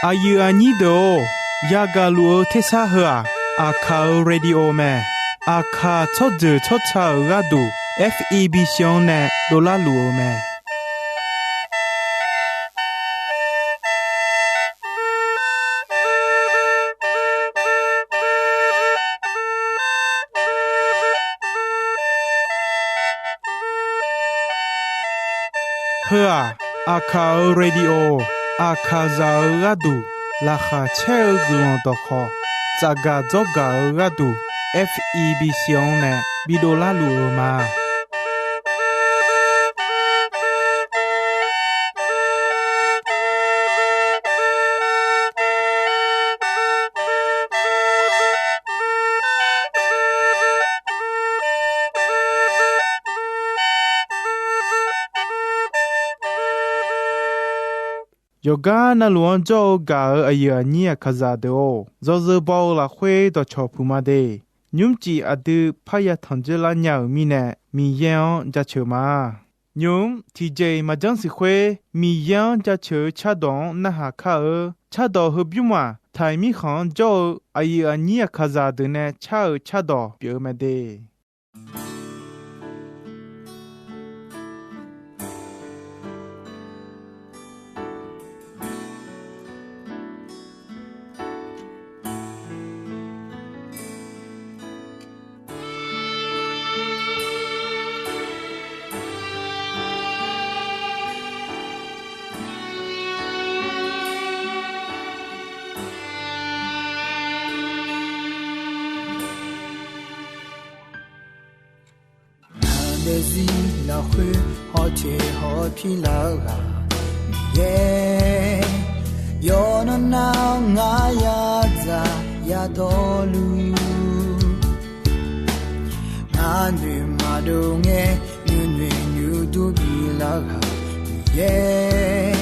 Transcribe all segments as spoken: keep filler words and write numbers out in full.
Aqyuif aqnyir deuq-or, yagaq luf-eu tersar heu-aq, Aqkaq-euq radio mae. Aqkaq tsawrjeuq tsawrca-euq gharduq, F E B C-anr nae dovlar luf-eu mae. Heu-aq, Aqkaq-euq radio, Aqkaqzaq-euq gharduq laqkhaq caer-eu guiqlanq dawqkhawq, tsafgaq dzawrgaq-eu gharduq, F E B C-anr nae bidovlar luf-eu ma. Yawqgar navluf-anr jawr-eu gaq-euq aqyuif aqnyir Aqkaqzaq deuq-or, yawzeu baw-eu lafkhoer dawqcawq puq ma de. Nymrcif aqdui parya tanq dzoerlar nya-euq mirnae, Miqyaer-anr jaceuq ma. Nymq-mr tiqjeq-iq maqjanr siq khoer, Miqyaer-anr jaceuq-eu cardawq-anr narhaq kar-eu. Cardawq heubymr-aq, Taiq mirkhanq-anr jawr-eu aqyuif aqnyir Aqkaqzaq deuq nae car-eu cardawq pyeuf-eu mae de. Ngaq daefzir lafkhoer hawteq hawpir lar-eu ghaq Miqyaer, yawqnan nar ngar yadzaq yadawrluf, ngar noeq maqdov ngae nuinoeq nuidur bilar ghaq Miqyaer,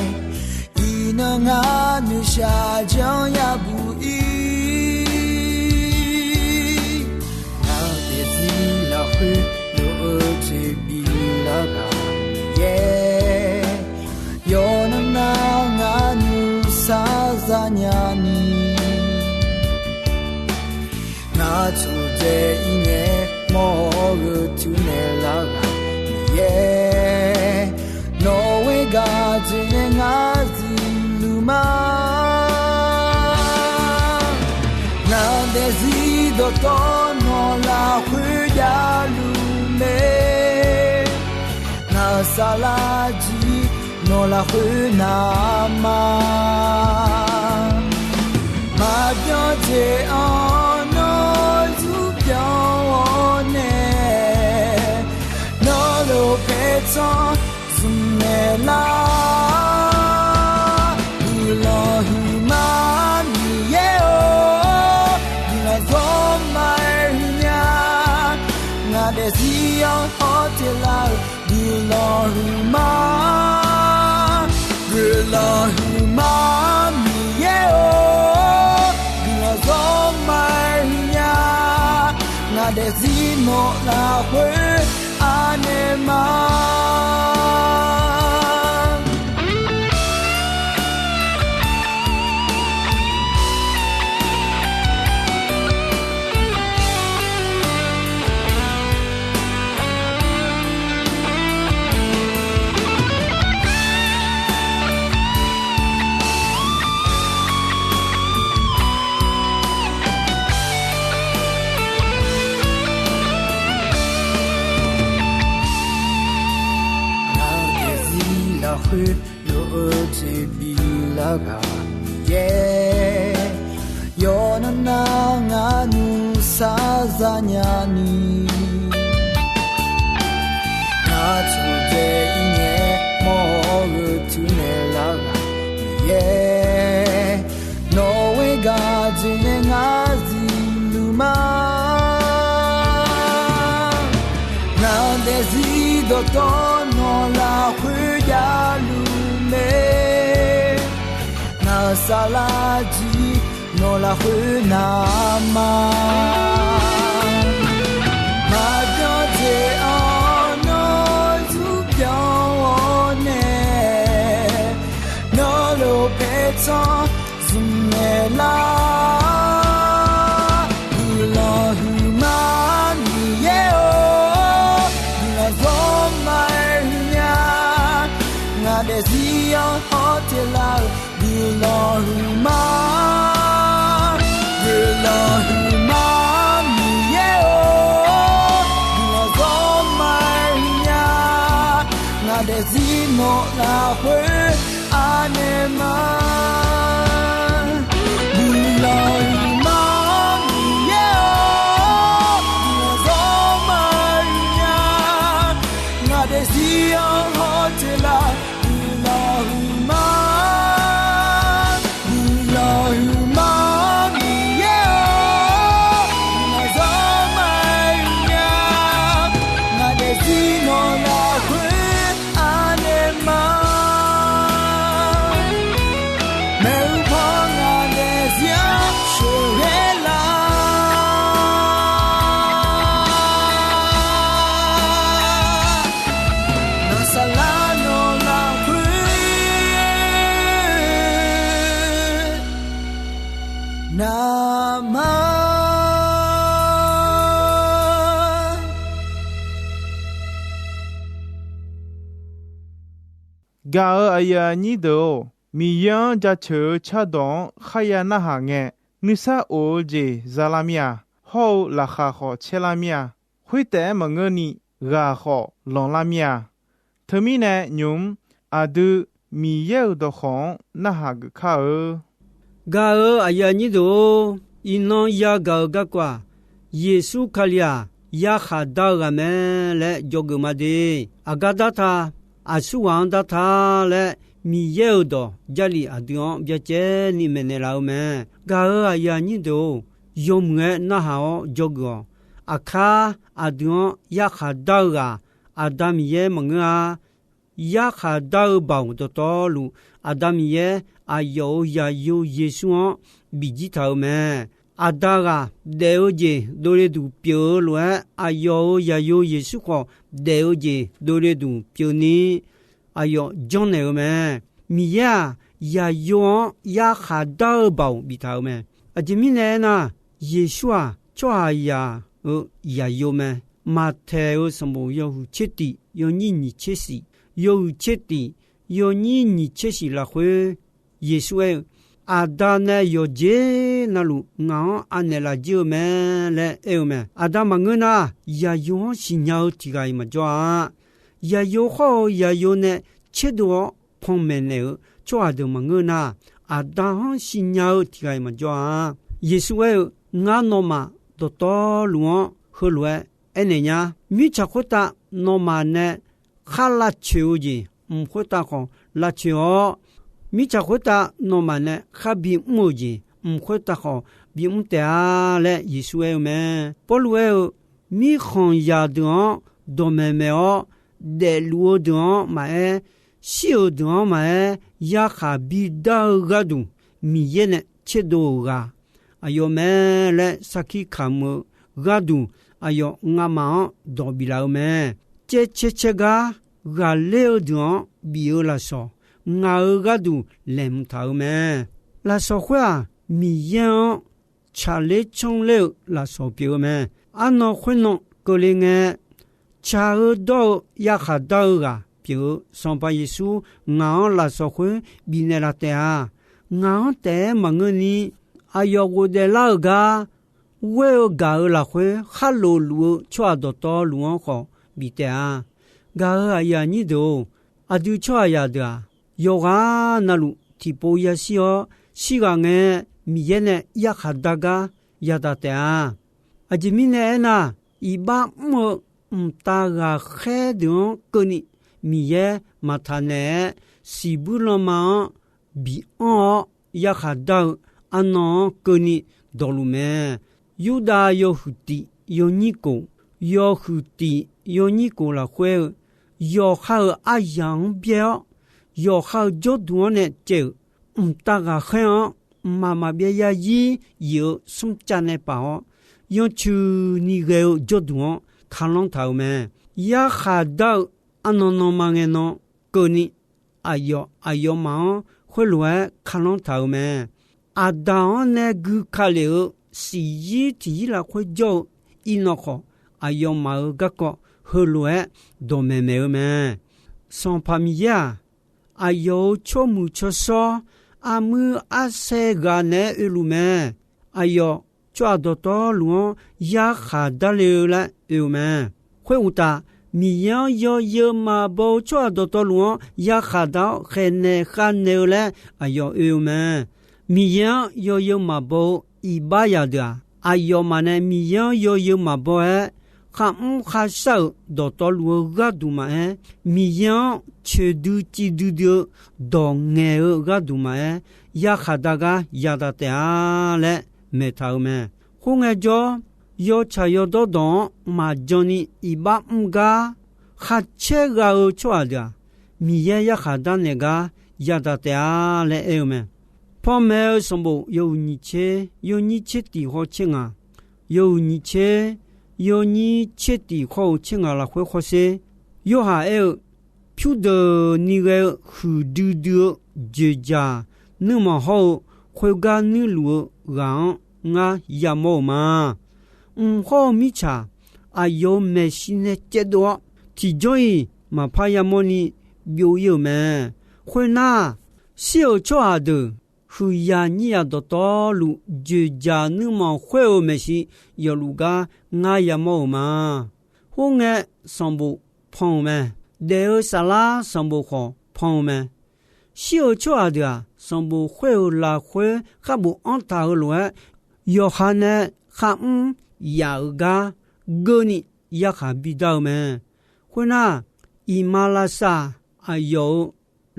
iqnan ngar noeqshaq janr yabuq ir. Ngaq daefzir lafkhoer lof-eu toeqbif lar ghaq Miqyaer, yawqnan nar ngar nuisar zanya ni, ngar tmqdzae ir ngae mawr-awr gheu tuv naeq lar ghaq Miqyaer, nawq-eu gharduq nae ngar zifluf ma. Ngaq daefzir dawqtawvluf nawq lafkhoer javluf mae. Ngaq saflar jir nawq lafkhoer navma, maqbyan jeq-anr nawr zmrbyan-awr nae, nawr lof paertsanr zmq naeq lar. Guiqlanq huiqma Miqyaer-or, guiqlanq zawrmaqaer huiqnya. Ngaq daefzir-anr hawteq lar-eu guiqlanq huiqma, guiqlanq huiqma Miqyaer-or, guiqlanq zawrmaqaer huiqnya. Ngaq daefzir nawq lafkhoer anaeq ma. Ngaq daefzir lafkhoer lof-eu toeqbif lar ghaq Miqyaer, yawqnan nar ngar nuisar zanya ni, ngar tmqdzae ir ngae mawr-awr gheu tuv naeq lar ghaq Miqyaer, nawq-eu gharduq nae ngar zifluf ma. Ngaq daefzir dawqtawvluf nawq lafkhoer javluf mae. Ngaq saflar jir nawq lafkhoer navma, maqbyan jeq-anr nawr zmrbyan-awr nae, nawr lof paertsanr zmq Daefzir nawq lafkhoer anaeq ma. Guiqlanq huiqma-anr Miqyaer-awr, guiqlanq zawr maqhuiq nya. Ngaq daefzir-anr hawteq laf, guiqlanq huiqma. Guiqlanq huiqma-anr Miqyaer-awr, guiqlanq zawr maqhuiq nya. Ngaq daefzir nawq lafkhoer anaeq ma. Maeqhu paw ngaq daefzir-anr sheuqghae lar. Naqsaqlaq nawq lafkhoer navmaqma. Gaq-euq aqyuif aqnyir deuq-or, Miqyaer-anr jaceuq-eu cardawq-anr kharya narhaq ngae, nuisar of-eu jeq za lar mir-a. Hawr-eu laqkhaq khawf caer lar mir-a. Khoertaef-aer maqngeurni, ghaq khawf lanqlar mir-a. Teumirnae nymq-mr aqdui Miqyaer-euq dawqkawq-anr narhaq geuf kar-eu. Gaq-euq aqyuif aqnyir deuq-or, iqnan yagaq-euq garkawv-aq, Yeqsur Kali-aq, yarkhaq dar-eu ghaq mae laer dzawgeuf ma de. Aqgar darta, aqsurghaq-anr darta laer, Miqyaer-euq dawq Jarlif aqdui-anr byacaevni maeqnaeq laf-eu mae. Gaq-euq aqyuif aqnyir deuq-or, yawmuiq-aer narhaq-awr dzawgeuf-awq. Aqkar aqdui-anr yarkhaq dar-eu ghaq, Aqda Miqyaer maqngeur-a. Yarkhaq dar-eu baoq dawqtawvluf, Aqda Miqyaer aqyawf-euq Zaqyo Yeqsur-anr bifjir taq-euq mae. Aqda ghaq daef-eu jeq dovle duq pyeuf-eu lof-aer, aqyawf-euq Zaqyo Yeqsur khawf daef-eu jeq dovle duq pyeufni, aqyawf janrnaeq-eu mae. Miqyaer-aq, Zaqyo-anr yarkhaq dar-eu baoq biftaq-euq mae. Aqjeq mirnae aernar, Yeqsur-aq, tsawrhaqzaq-euq Zaqyo mae. Maqtaeq-euq sanqbof yawhuiq tser tif yawnyir nyiq tser shif, yawhuiq tser tif yawnyir nyiq tser shif lafkhoer, Yeqsur aer-eu, Aqda nae yawqjeq navluf ngaq-anr anaeq laf jir-eu mae laer aer-eu mae. Aqda maqngeur nar, Zaqyo-anr siqnya-eu tiq ghaq-iq maqjawr-a. Zaqyo khawr-eu Zaqyo nae tserdov-awr panmaeq naeq-eu tsawrhaq deuq maqngeur nar, Aqda-anr siqnya-eu tiq ghaq-iq maqjawr-a. Yeqsur aer-eu, Ngar nawmaf dawqtawvluf-anr heulof-aer aernaeq nya. Mirtsaq khoertav nawmaf nae khar lavcoeq-eu jeq, mq khoertav khawf lavcoeq-awr, mirtsaq khoertav nawmaf nae khar bimr-euq jeq, mq khoertav khawf bimr taef-a laer Yeqsur aer-eu mae. Pawrluv aer-eu, Mirkhanq zaqdeuq-anr dawqmaeq maeq-awr, daefluf-eu deuq-anr maqaer, shir-euq deuq-anr maqaer, yarkhaq bidar-eu gharduq Miqyaer nae tserdov-euq ghaq aqyawf mae laer sarkir kamq-eu gharduq, aqyawf ngamaf-anr dawq biflaf-eu mae. Caer caer caer gar ghaqler-eu deuq-anr bif-eu lafsawq, ngaq-euq gharduq laeqhmq taq-euq mae. Lafsawq khoer-aq, Miqyaer-anr tsaqler canrler-eu lafsawq pyeuf-eu mae. Arnan khoernan keuvle ngae, tsaq-eu dawr-eu yarkhaq dar-eu ghaq pyeuf-eu Sanqpaq Yeqsur ngaq-anr lafsawq khoer bifnaeq laf taef-a. Ngaq-anr taef-aer maqngeurni, aqyawf ghofdaef lar-euq gar ghoer-eu gaq-euq lafkhoer khar lofluf-eu tsawrhaq dawqtawvluf-anr khawf bif taef-a. Gaq-euq aqyuif aqnyir deuq-or, aqdui tsawrhaqzaq deuq-aq, yawqghaq navluf tiqpov yashir-awr, shirghaq ngae Miqyaer nae yarkhaq dar gar yadaq taef-a. Aqjeq mirnae aernar, iqbax mr-eu mqtav ghaqkhaer deuq-anr keuvni Miqyaer maqtaq naeq-aer, siqbuir lanma-anr bianr-awr yarkhaq dar-eu arnan-anr keuvni dawqluf mae. Yurdav yawhuiq tif yawnyir kof, yawhuiq tif yawnyir kof lafkhoer-eu, yawqha-euq aryaq-anr byaer-awr, yawqha-euq jawrduq-anr nae caev-euq mqtav ghaqkhaer-anr mqmaq maqbyav yarzir yif-eu smrcav nae paf-awr, yancoeni ghae-eu jawrduq-anr kalanr taq-euq mae. Yarkhaq dar-eu arnan nanma ngae nan keuvni, aqyawf aqyawfmaf-anr khoerlof-aer kalanr taq-euq mae. Aqdaq-anr nae gui ka lef-eu siqyir tiqyir lafkhoer jawr-eu iqnan khawf, aqyawfmaf-euq garkawv heulof-aer dawqmaeq maeq-eu mae. Sanqpaq Miqyaer-aq, aqyawf-euq tsawrmuiq tsawrshawr, armuir arsaer ghaq naeq-aer oeluf mae. Aqyawf tsawrhaq dawqtawvluf-anr yarkhaq darle-eu laer oe-eu mae. Khoeruqtaf, Miqyaer-anr yawzeu maqbaw-eu tsawrhaq dawqtawvluf-anr yarkhaq dar-awr khaeqnaeq khavnaeq-eu laer aqyawf oe-eu mae. Miqyaer-anr yawzeu maqbaw-eu iqbax zaqdeuq-aq, aqyawfmaf nae Miqyaer-anr yawzeu maqbaw-aer, kharmr kharshar-euq dawqtawvluf-eu gharduq maqaer, Miqyaer-anr coeqdui civ duidui-eu dawq ngaeq-eu gharduq maqaer, yarkhaq dar gar yadaq taef-a laer maeqtaq-eu mae. Khoerngae jawr, yawtsaq yawdawr dawq-anr maqjan ni iqbax mr gar khar caer gha-eu tsawrhaq deuq-aq, Miqyaer yarkhaq darnaeq gar yadaq taef-a laer aer-eu mae. Panmaeq-eu sanqbof yawhuiq nyiq tser yawnyir tser tiq hawr tser ngaq, yawhuiq nyiq tser yawnyir tser tiq hawr-eu tser ngaq lafkhoer hawsher. Yorhaq aer-eu, pyurdeuqni ghae-eu huiqdui dui-eu dzoeqdzaq nuirmanq hawr-eu khoergar nuirluf-eu ghaq-anr ngar yamawr-euq ma. Mq hawr-eu mirtsaq aqyawf-euq maeqshi nae caevdov-awr, tiqjawr-iq maqpar yamawrni byov-ir-euq mae. Khoernar, shir-euq tsawrhaq deuq huiqyaq nyiryaq dawqtawvluf dzoeqdzaq nuirmanq khoer-euq maeqshi yawfluf gar ngar yamawr-euq ma. Khoerngae, sanqbof pan-euq mae. Daef-eu saflar sanqbof khawf pan-eu mae. Shir-eu tsawrhaq deuq-aq, sanqbof khoer-euq lafkhoer khar bofanr taq-eu lof-aer, yawqha nae kharmr yaf-euq gar geurni yarkhaq bidar-eu mae. Khoernar, iqmalavshav aqyawf-euq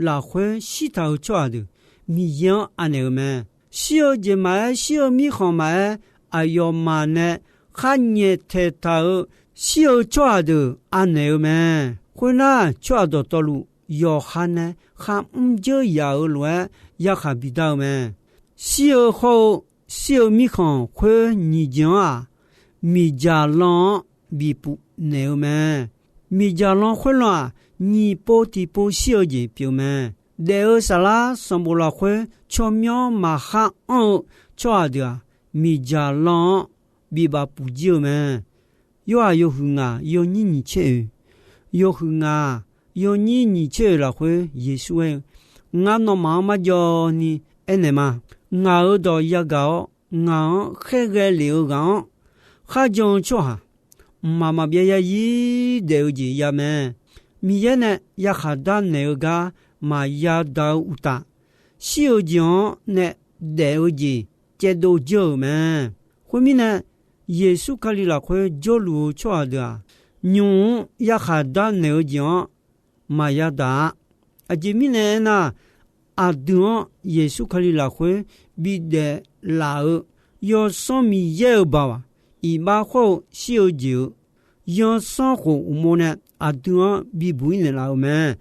lafkhoer shirtaq-eu tsawrhaq deuq Miqyaer-anr anaeq-eu mae. Shir-eu jeq maqaer, shir-eu mirkhanq maqaer, aqyawfmaf nae khar nyaeftaeq taq-euq shir-eu tsawrhaq deuq anaeq-eu mae. Khoernar, tsawrhaq dawqtawvluf yawqha nae kharmr dzeur yaf-euq lof-aer yarkhaq bidar-eu mae. Shir-eu hawr-eu shir-eu mirkhanq khoer nyiq jeq-anr-aq, miqdzaq lan-anr bipuf naeq-eu mae. Miqdzaq lan khoerlan-aq, nyiq pov tiqpov shir-eu jeq pyeuf mae. Daef-eu saflar sanqbof lafkhoer tsawrmyanr maqkhar anr-eu tsawrhaq deuq-aq, miqdzaq lan-anr bibaf puf jir-eu mae. Yorhaq yawhuiq ngaq yawnyir nyiq tser oeq, yawhuiq ngaq yawnyir nyiq tser oeq lafkhoer Yeqsur aer-eu, Ngar nawmaf-anr marjawv ni aernaeq ma. Ngaq-euq dawq yagaq-awr, ngaq-anr khaerghae lef-eu ghaq-anr kharjan-eu tsawrhaq mqmaq maqbyav yarzir daef-eu jeq ya mae. Miqyaer nae yarkhaq darnaeq-eu gar maqya daq-eu uqtaf, shir-eu jeq-anr nae daef-eu jeq caevdov dzeur-euq mae. Khoermirnae, Yeqsur Kali lafkhoer jawrluf-eu tsawrhaq deuq-aq, nymq-mr yarkhaq darnaeq-eu jeq-anr maqya daq-a. Aqjeq mirnae aernar, aqdui-anr Yeqsur Kali lafkhoer bidaef laf-eu Yawsanr Miqyaer-euq baoq-aq, iqbax hawr-eu shir-eu jeq-euq yansanr khof uqmov nae aqdui-anr bibuq-ir naeqlaf-euq mae.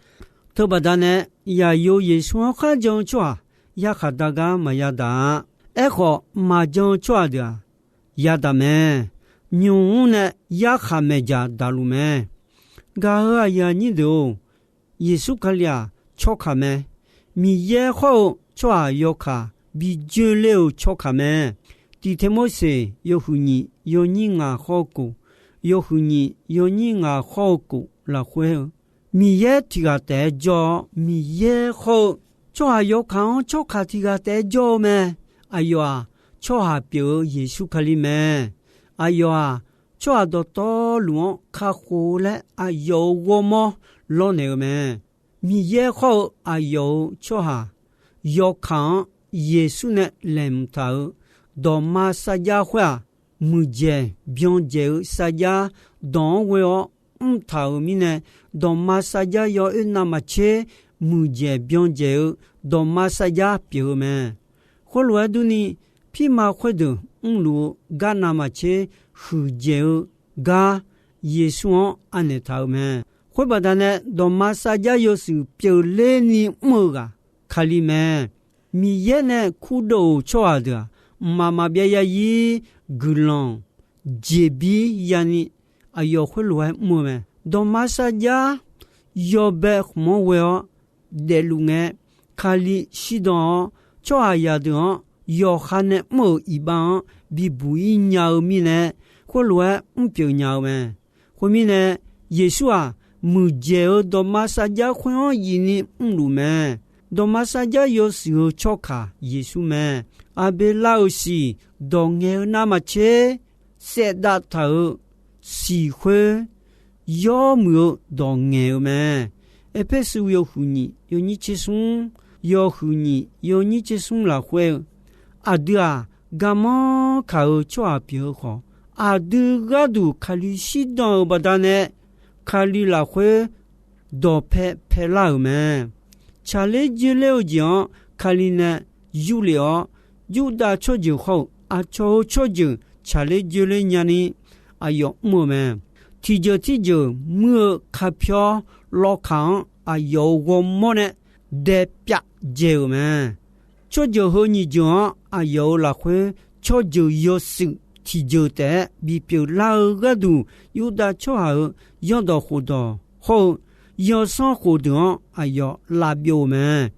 Teubaqda nae, yaqyo Yeqsur-anr kharjan-eu tsawrhaq yarkhaq dar gar maqya daq-a. Aerkhawf, maqjan-eu tsawrhaq deuq-aq, yadaq mae. Nymq-mr nae yarkhaq maeqdzaq daqluf mae. Gaq-euq aqyuif aqnyir deuq-or, Yeqsur Kali-aq, tsawrkaq mae. Miqyaer hawr-eu tsawrhaq yawkaq bi joerler-euq tsawrkaq mae. Tiq Teqmorseq yawhuiq nyiq yawnyir ngaq hawr-eu kof, yawhuiq nyiq yawnyir ngaq hawr-eu kof lafkhoer-eu, Miqyaer tiq ghaq taef-aer jawr-awr, Miqyaer hawr-eu tsawrhaq yawkaq-anr tsawrkaq tiq ghaq taef-aer jawr-eu mae. Aqyawf-aq, tsawrhaq pyeuf-eu Yeqsur Kali mae. Aqyawf-aq, tsawrhaq dawqtawvluf-anr kakhof-eu laer aqyawf-euq ghawrmawr lawrnaeq-eu mae. Miqyaer hawr-eu aqyawf-euq tsawrhaq yawkaq-anr Yeqsur nae laeqhmq taq-euq dawqma sarjax khoer-aq, muiqdzaeq byan dzaeq-eu sarjax dawq-anr ghoe-awr mrtaq-euq mirnae, dawqma sarjax yawoer navmaqtser muiqdzaeq byan dzaeq-eu dawqma sarjax pyeuf-eu mae. Khoerlof-aer durni, pirma khoerdeuq mrluf-eu gar navmaqtser huiqdzaeq-eu gar Yeqsur-anr anaeq taq-euq mae. Khoer baqdanae, dawqma sarjax yawshuif pyeufler ni mr-eu ghaq Kali mae. Miqyaer nae kurdov-euq tsawrhaq deuq-aq, mqmaq maqbyav yarzir guiqlanq jeqbir yani aqyawf khoerlof-aer mr-eu mae. Dawqma sarjax yawbae khmq-anr ghoe-awr daefluf ngae, Kali shirdan-awr, tsawrhaqzaq deuq-anr yawqha nae mr-euq iqbax-anr bibuq-ir nya-eu mirnae, khoerlof-aer mrpyeuf nya-eu mae. Khoermirnae, Yeqsur-aq, muiqdzaeq-eu dawqma sarjax khoer-anr yifni mrluf mae. Dawqma sarjax yawshuif-eu tsawrkaq Yeqsur mae. Aqbeqlav-euq siq dawq ngaeq-eu navmaqtser saevdav taq-euq siq khoer yawmuiq-eu dawq ngaeq-eu mae. Erpersu yawhuiq nyiq yawnyir tser smr, yawhuiq nyiq yawnyir tser smr lafkhoer-eu, aqdui-aq, garmanr kaq-eu tsawrhaq pyeuf-eu khawf, aqdui gharduq Kali shirdan-eu baqdanae, Kali lafkhoer dawqpae paelar-euq mae. Tsaqler joerler-eu jeq-anr Kali nae yurlef-awr, Yurdav tsawrjeuq hawr-eu aqcawq-eu tsawrjeuq tsaqler joerler nyani aqyawf mr-eu mae. Tiqjeuq tirjeuq muir-eu kapyawr lawkaq-anr aqyawf-euq ghawrmawr nae daepyav dzae-euq mae. Tsawrjeuq heu nyiq jeuq-anr aqyawf-euq lafkhoer tsawrjeuq yawshuif tiqjeuq taef-aer bipyeuf lar-eu gharduq, Yurdav tsawrhaq-euq zanrdawq khofdawq hawr-eu zanrsanrkhof deuq-anr aqyawf lavbyov-eu mae.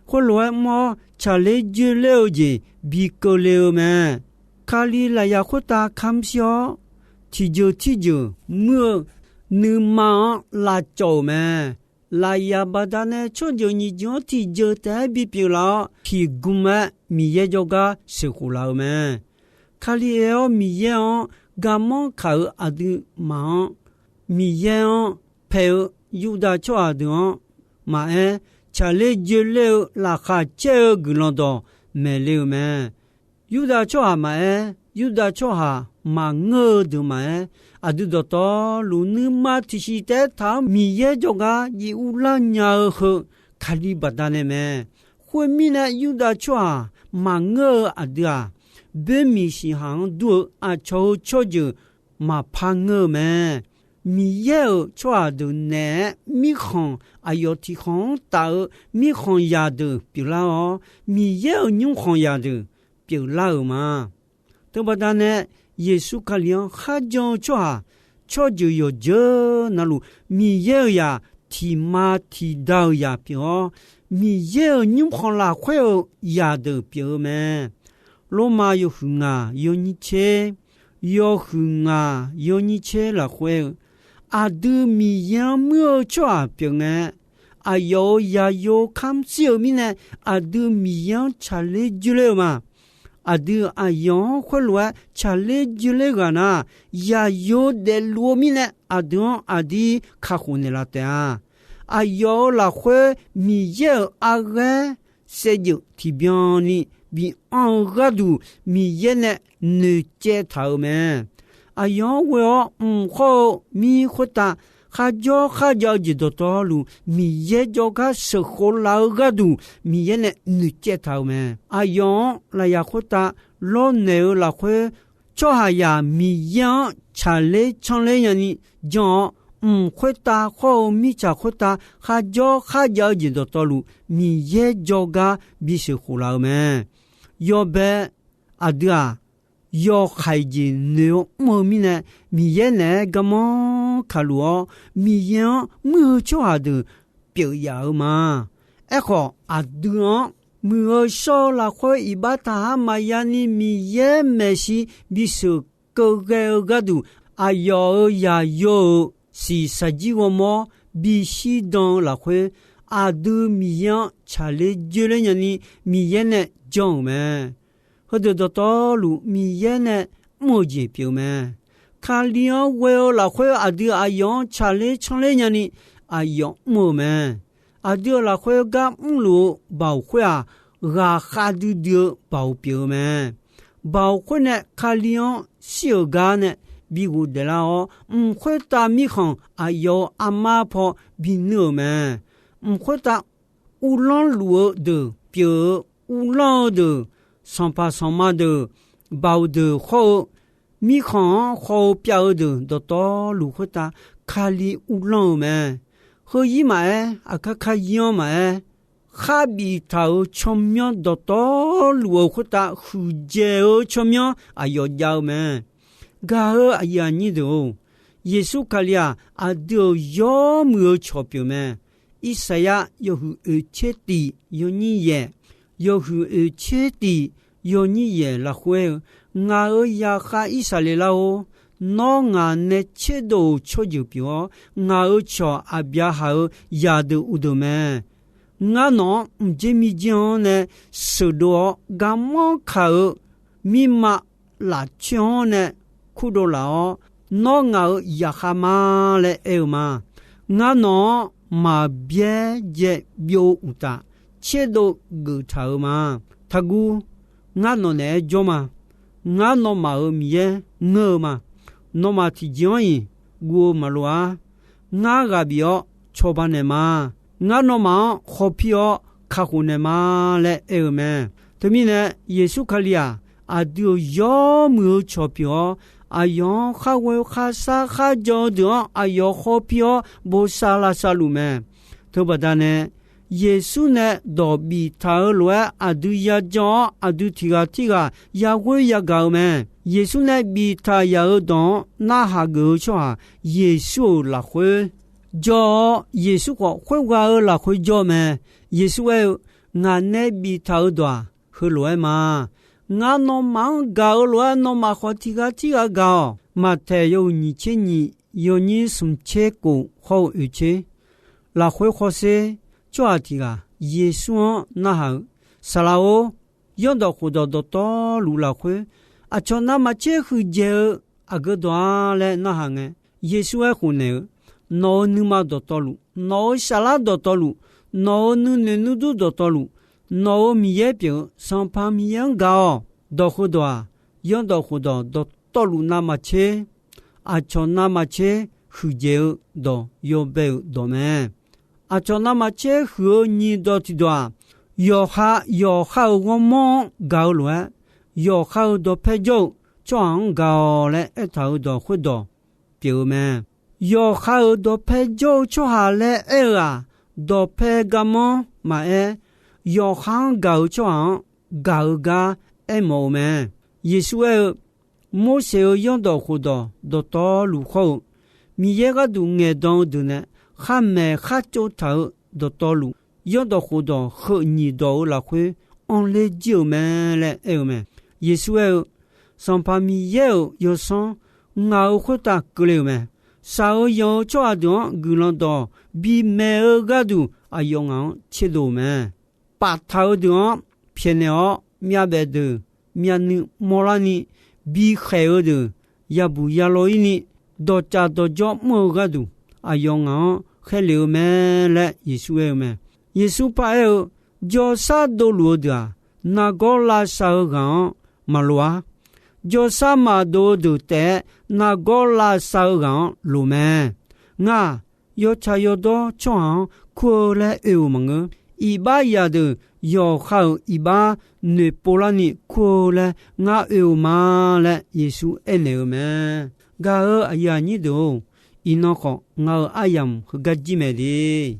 Khoerlof-aer mr-awr tsaqler joerler-eu jeq bi keuvle-eu mae. Kali lafyaq khoertav kamr shir-awr, tiqjeuq tirjeuq muir-eu nuima-anr lavcawv-euq mae. Lafyaq baqdanae tsawrjeuq nyiq jeuq-anr tiqjeuq taef-aer bipyeuf laf-awr, tiqgm-aer Miqyaer jawrgar sheuqkhof laf-eu mae. Kali aer-awr Miqyaer-anr garmanr kaq-euq aqduimaf-anr, Miqyaer-anr paeq-eu Yurdav tsawrhaq deuq-anr maqaer, tsaqler joerler-eu laqkhaq caer-eu guiqlanq dawq maeqle-euq mae. Yurdav tsawrhaq maqaer, Yurdav tsawrhaq maqngeur-eu deuq maqaer, aqdui dawqtawvluf nuima tiqsiq taef-aer taq-anr Miqyaer jawrgar jiv urlar nya-eu heu Kali baqdanae mae. Khoermirnae, Yurdav tsawrhaq maqngeur-eu aqdui-aq, boermiq siqhaq-anr dur-eu aqcawq-eu tsawrjeuq maqpar ngeur-eu mae. Miqyaer-euq tsawrhaq deuq naeq-aer mirkhanq, aqyawf tiqkhanq-anr taf-eu mirkhanq zaqdeuq pyeuflar-awr, Miqyaer-euq nymrkhanq zaqdeuq pyeuflar-euq ma. Teubaqda nae, Yeqsur Kali-anr kharjan-eu tsawrhaq, tsawrjeuq yawqjeuq navluf Miqyaer-euq zaq tiqma tiqda-euq zaq pyeuf-awr, Miqyaer-euq nymrkhanq lafkhoer-eu zaqdeuq pyeuf-eu mae. Lormav yawhuiq ngaq yawnyir tser, yawhuiq ngaq yawnyir tser lafkhoer-eu, aqdui Miqyaer-anr muir-eu tsawrhaq pyeuf ngae, aqyawf-euq zaqyo kamr shir-eu mirnae, aqdui Miqyaer-anr tsaqler joerler-eu ma. Aqdui aqyawf-anr khoerlof-aer tsaqler joerler ghaq nar, zaqyo daefluf-eu mirnae, aqdui-anr aqdir kakhof naeqlaf taef-a. Aqyawf-euq lafkhoer Miqyaer-euq arghaer saevdzeuf tiqbyan ni bi anr-eu gharduq, Miqyaer nae noeqcaev taq-euq mae. Aqyawf-anr ghoe-awr mq khawr-eu mir khoertav kharjawr kharjav-eu jeq dawqtawvluf, Miqyaer jawrgar sheuqkhov laf-eu gharduq, Miqyaer nae noeqcaev taq-euq mae. Aqyawf-anr lafyaq khoertav lawrnaeq-eu lafkhoer, tsawrhaqzaq Miqyaer-anr tsaqler tsanrler nyani jan-awr, mq khoertav khawr-eu mirtsaq khoertav kharjawr kharjav-eu jeq dawqtawvluf, Miqyaer jawrgar bisheuq khof laf-eu mae. Yawbae aqdui-aq, yawkaq jeq noeq-awr mr-eu mirnae, Miqyaer naeq-aer garmanr kaqluf-awr, Miqyaer-anr muir-eu tsawrhaq deuq pyeuf yaf-eu ma. Aerkhawf, aqdui-anr muiq-eu shawr-eu lafkhoer iqbax taqhaq maqya ni Miqyaer maeqshi bisheuq keuv ghae-eu gharduq, aqyawf-euq zaqyo-euq shiqshaq jir ghawrmawr bishir dan-eu lafkhoer, aqdui Miqyaer-anr tsaqler joerler nyani Miqyaer nae jan-euq mae. Heudeuq dawqtawvluf Miqyaer nae mr-eu jeq pyeuf-eu mae. Kali-anr ghoe-eu lafkhoer aqdui aqyawf-anr tsaqler tsanrler nyani aqyawf mr-eu mae. Aqdui-euq lafkhoer gar mrluf-eu baoq khoer-aq, ghaqkhav duidui-eu baoq pyeuf-eu mae. Baoq khoer nae Kali-anr shir-euq gar nae bi ghofdaef lar-awr, mq khoertav mirkhanq aqyawf-euq armar paw binuir-euq mae. Mq khoertav uvlanr luf-eu deuq pyeuf-eu, uvlanr-eu deuq, sanqpaq sanqma deuq, baoq deuq khawr-eu, mirkhanq-anr khawf-eu pyav-eu deuq dawqtawvluf khoertav Kali uvlanr-eu mae. Heu-ir maqaer, aqkar kar-ir-anr maqaer, khar biftaq-euq tsawrmyanr dawqtawvluf-euq khoertav huiqdzaeq-eu tsawrmyanr aqyawf jav-eu mae. Gaq-eu aqyuif aqnyir deuq-or, Yeqsur Kali-aq, aqdui-euq yawmuiq-eu cawq pyeuf mae. Irsaqyar yawhuiq oeq tser tiq yawnyir yaeq, yawhuiq oeq tser tiq yawnyir yaeq lafkhoer-eu, Ngaq-euq zaqkhav Irsaqleqlav-or, nawr ngaq nae tserdov-euq tsawrjeuq pyeuf-awr, ngaq-euq cawq Aqbyaqhaq-euq zaqdeuq uqdeuq mae. Ngar nawq-anr mqdzer mirdzer-anr nae sheuqdov-awr, garmanr kaq-euq mirma lafcoer-anr nae kurdov laf-awr, Nawr ngaq-euq zaqkhav ma laer aer-eu ma. Ngar nawq-anr maqbyaer jaev byov-eu uqtaf, tserdov geuf taq-euq ma. Taqguv, ngar nawq naeq-aer jawr ma. Ngar nawmaf-euq Miqyaer ngeur-eu ma. Nawmaf tiqjeq-anr-iq guv-eu maqloq-ar. Ngar ghaq bif-awr cawba naeq ma. Ngar nawmaf-anr khawpir-awr kakhof naeq ma laer aer-eu mae. Teumirnae, Yeqsur Kali-aq, aqdui-euq yawmuiq-eu cawq pyeuf-awr, aqyawf-anr khar ghoe khar sar khar jan-eu deuq-anr aqyawf khawpir-awr bosav lavsav luf mae. Teubaqda nae, Yeqsur nae dawq biftaq-eu lof-aer aqdui yajan-awr, aqdui tiq ghaq tirghaq yaghoer yagaq-eu mae. Yeqsur nae biftaq yaq-eu dawq-anr narhaq geuf-eu tsawrhaq, Yeqsur-euq lafkhoer jawr-awr, Yeqsur khawf khoerghaq-eu lafkhoer jawr-eu mae. Yeqsur aer-eu, Ngaq nae biftaq-eu dawq-aq, heulof-aer ma. Ngar nawmaf-anr gaq-eu lof-aer, nawmaf khawf tiq ghaq tirghaq gaq-awq. Maqtaeq yawhuiq nyiq tser nyiq, yawnyir smq tser kof hawr-eu oeq tser. Lafkhoer khawrsher tsawrhaq tiq ghaq Yeqsur-anr narhaq-eu, Saqlaq-or, zanrdawq khofdawq dawqtawvluf lafkhoer, aqcawq navmaqtser huiqdzaeq-eu aqgeu dawq-a laer narhaq ngae, Yeqsur aerkhof naeq-eu, Nawq-euq nuima dawqtawvluf, nawq-euq saflar dawqtawvluf, nawq-euq nuinoeq nuidur dawqtawvluf, nawq-euq Miqyaer pyeuf-eu Sanqpaq Miqyaer-anr gaq-awq. Dawq heudawq-aq, zanrdawq khofdawq dawqtawvluf navmaqtser, aqcawq navmaqtser huiqdzaeq-eu dawq yawbae-euq dawq mae. Aqcawq navmaqtser huiq-eu nyiq dawq tiqdawq-aq, yawqha yawqha-euq ghawrmawr-anr gaq-eu lof-aer, yawqha-euq dawqpae jawr-eu tsawrhaq-anr gaq-awq laer aertaq-euq dawq khoerdawq pyeuf-eu mae. Yawqha-euq dawqpae jawr-eu tsawrhaq laer aer-eu-aq, dawqpae garmanr maqaer, yawqha-anr gaq-eu tsawrhaq-anr gaq-eu gar aermawf-eu mae. Yeqsur aer-eu, Morseq-euq zanrdawq khofdawq dawqtawvluf khawr-eu, Miqyaer gharduq ngaeqdan-eu deuq nae khar maeq khar tsovtaq-eu dawqtawvluf, zanrdawq khofdawq heu nyiq dawq-eu lafkhoer anrler jir-euq mae laer aer-eu mae. Yeqsur aer-eu, Sanqpaq Miqyaer-euq Yawsanr ngaq-euq khoertav keuvle-euq mae. Shaq-eu yanq-eu tsawrhaq deuq-anr guiqlanq dawq bimaeq-eu gharduq aqyawf ngaq-anr tserdov-euq mae. Paftaq-eu deuq-anr pyaeqnaeq-awr, myavbaef deuq myavnuiv mawrlarni, bikhaeq-eu deuq yabuq yalawr-ir ni, dawqtsaf dawqjawr mr-eu gharduq aqyawf ngaq-anr khaerlef-eu mae laer Yeqsur aer-eu mae. Yeqsur paraer-eu, Jawrsar dovluf-eu deuq-aq, nargawr lavsav-eu ghaq-anr maqloq-ar. Jawrsar maqdov-eu deuq taef-aer nargawr lavsav-eu ghaq-anr loq mae. Ngar-aq, yawtsaq yawdawr tsawrhaq-anr kur-eu laer oe-euq maqngeur. Iqbax zaqdeuq yawqha-euq iqbax noeqpov larni kur-eu laer ngar oe-euq ma laer Yeqsur aernaeq-eu mae. Gaq-euq aqyuif aqnyir deuq-or, iqnan khawf ngaq-euq aryamq heugar jir mae de.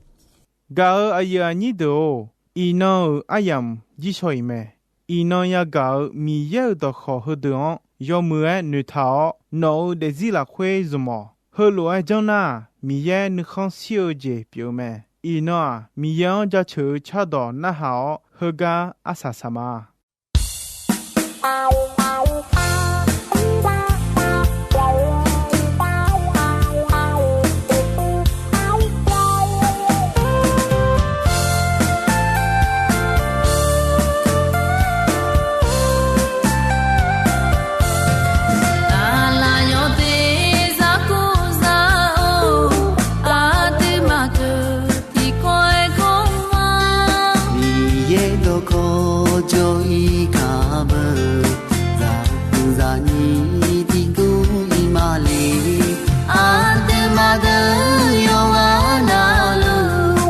Gaq-euq aqyuif aqnyir deuq-or, iqnan-euq aryamq jir shaw-iq mae. Iqnan yagaq-euq Miqyaer-euq dawqkawq heudeuq-anr yawmuiq-aer noeqtaq-awr, nawq-euq daefzir lafkhoer zmq-awq. Heulof-aer janr nar-aq, Miqyaer nuikhanr shir-eu jeq pyeuf-eu mae. Iqnan-aq, Miqyaer-anr jaceuq-eu cardawq narhaq-awr, heugar arsaq saq ma. Aqlaf yawq teq zar kur zar-or, aqduimaf deuq tiqkawv-aer gawr ma. Miqyaer dawqkawq jawr-ir kar beu, zaqguq zaqnyir tiqguv ir ma le. Aqduimaf deuq yawqghaq navluf,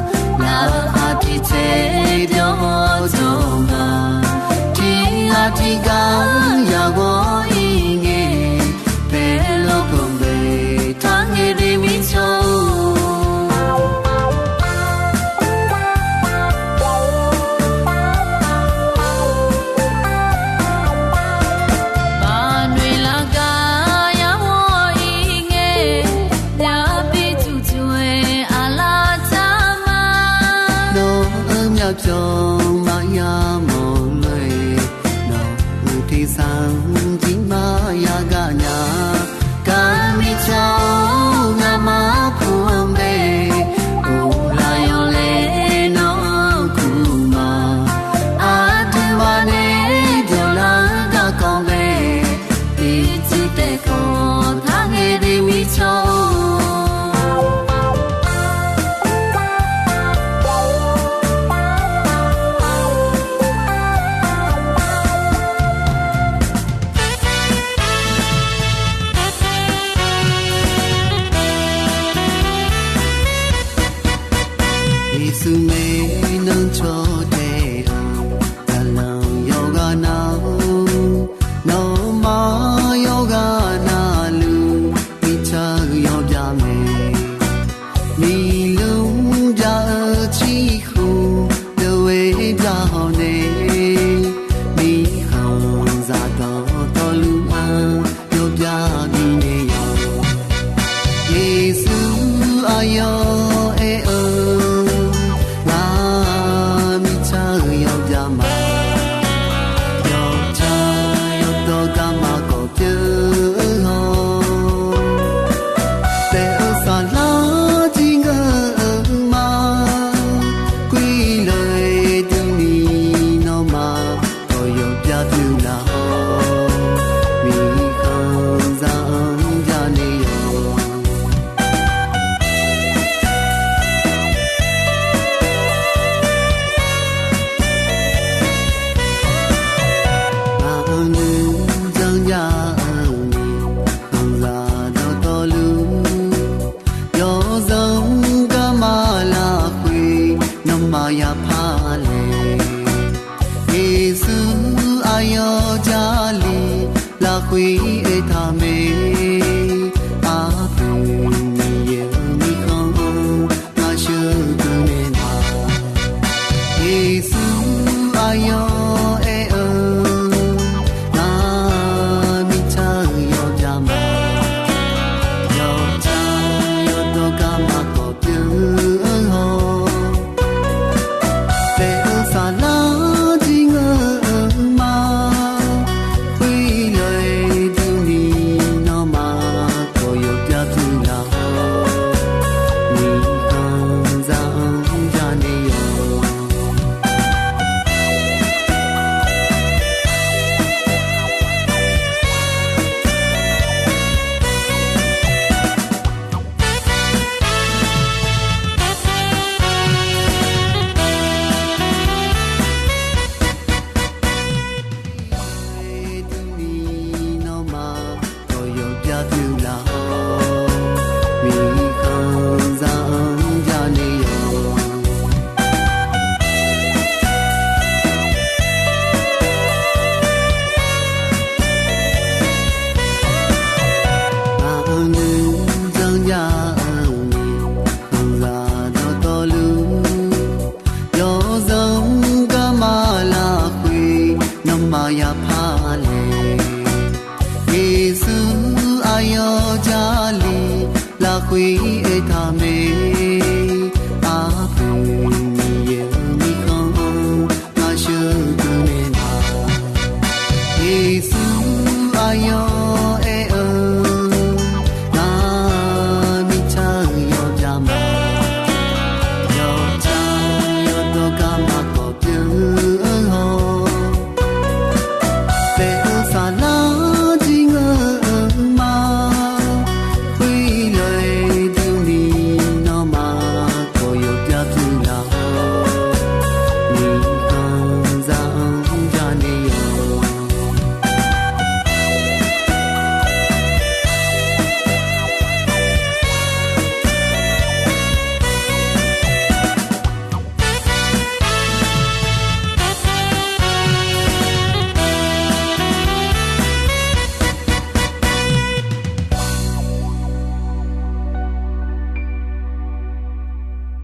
laqkhaq tiq tsaev byawq-awr jawr ma. Tiq ghaq tiq ghaq yagaq-ir ngae, paerlof ganqbae taq ngae de mirtsaq-or. Baqnoeq laf gar yagaq-ir ngae, yabi tuqtuq-aer aqlaf taq ma. Nawq-euq myavpyawq maqya mawq lof-aer, nawq-euq tersar jir maqya gaq nya. Gar mirtsaq-or, ngamaf kur-anr bae, uvlaf yawlaeq nawr-anr kur ma. Aqduimaf nae dawqlar-eu garkawv bae, tiqcuiv taef kawv taq ngae de Teumae nan cawq taef-eu, zaqlanq yawqghaq nav-awr, nawmaf yawqghaq navluf, mirtsaq-eu yawbyav mae. Miqlmr bya-eu ciqkhof deuq-aer bya hawq nae, mirkhanqzaq dawqtawvluf-anr yawbyav bifnaeq yawq. Yeqsur aqyawf aer-eu, ngaq mirtsaq-eu yawbyav ma. Yawtsaq yawdawr garma kawf pyeuf-eu hawr, taef-eu saflar jir ngeur-eu ma. Khoerlof-aer durni nawmaf dawq yawbyav pyeuf laf-awr, mirkhanqzaq-anr bya naeq yawq. Ngaq-anr nuijanr jav-eu mirkhanqzaq dawqtawvluf, yawzanr garma lafkhoer nawmaf yapar laeq. Yeqsur aqyawf Jarlif lafkhoer aertaq mae. Arpoeq Miqyaer-euq mirkhanq-anr ngaq sheuq geufnaeq ma. Yeqsur aqyawf aer-eu, ngaq mirtsaq-eu yawbyav ma. Yawtsaq yawdawr garma kawf pyeuf-eu hawr, taef-eu saflar jir ngeur-eu ma. Khoerlof-aer durni nawmaf dawq yawbyav pyeuf laf-awr, mirkhanqzaq-anr bya naeq yawq. Durni nawmaf dawq yawbyav pyeuf laf-awr, mirkhanqzaq-anr bya naeq yawq. Ngaq-anr nuijanr jav-eu mirkhanqzaq dawqtawvluf, yawzanr garma lafkhoer nawmaf yapar laeq. Yeqsur aqyawf Jarlif lafkhoer